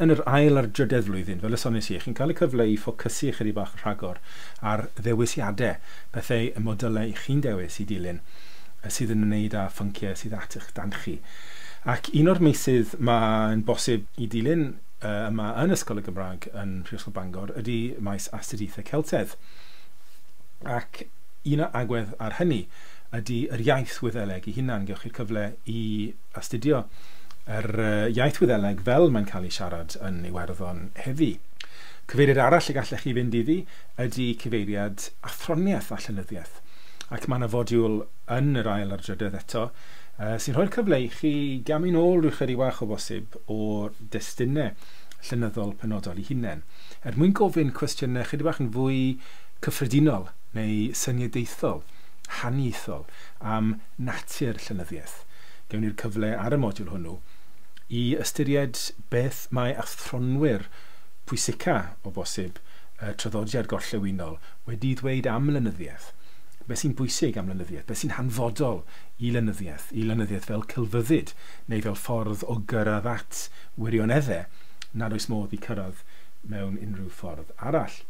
Yn yr ail a'r drydedd flwyddyn, fel y soniais i, chi'n cael y cyfle i ffocysu ychydig bach yn rhagor ar ddewisiadau, pethau y modylau chi'n dewis i dilyn, sydd yn ymwneud â phynciau sydd at eich dant chi. Ac un o'r meysydd mae'n bosib i dilyn yma yn Ysgol y Gymraeg yn Prifysgol Bangor ydy maes astudiaethau Celtedd. Ac un o agwedd ar hynny ydy yr iaith Wyddeleg ei hunan. Gewch chi'r cyfle i astudio yr iaith Wyddeleg fel mae'n cael ei siarad yn Iwerddon heddi. Cyfeiriad arall y gallech chi fynd iddi ydy cyfeiriad athroniaeth a llenyddiaeth. Ac mae yna fodiwl yn yr ail a'r drydedd eto sy'n rhoi'r cyfle i chi gamu nôl rhyw chydig bach o bosib o'r destunau llenyddol penodol eu hunain, er mwyn gofyn cwestiynau chydig bach yn fwy cyffredinol neu syniadaethol, haniaethol am natur llenyddiaeth. Gewn ni'r cyfle ar y modiwl hwnnw i ystyried beth mae athronwyr pwysica o bosib y traddodiad gorllewinol wedi ddweud am lenyddiaeth. Beth sy'n bwysig am lenyddiaeth, beth sy'n hanfodol i lenyddiaeth fel celfyddyd neu fel ffordd o gyrraedd at wirioneddau nad oes modd i cyrraedd mewn unrhyw ffordd arall.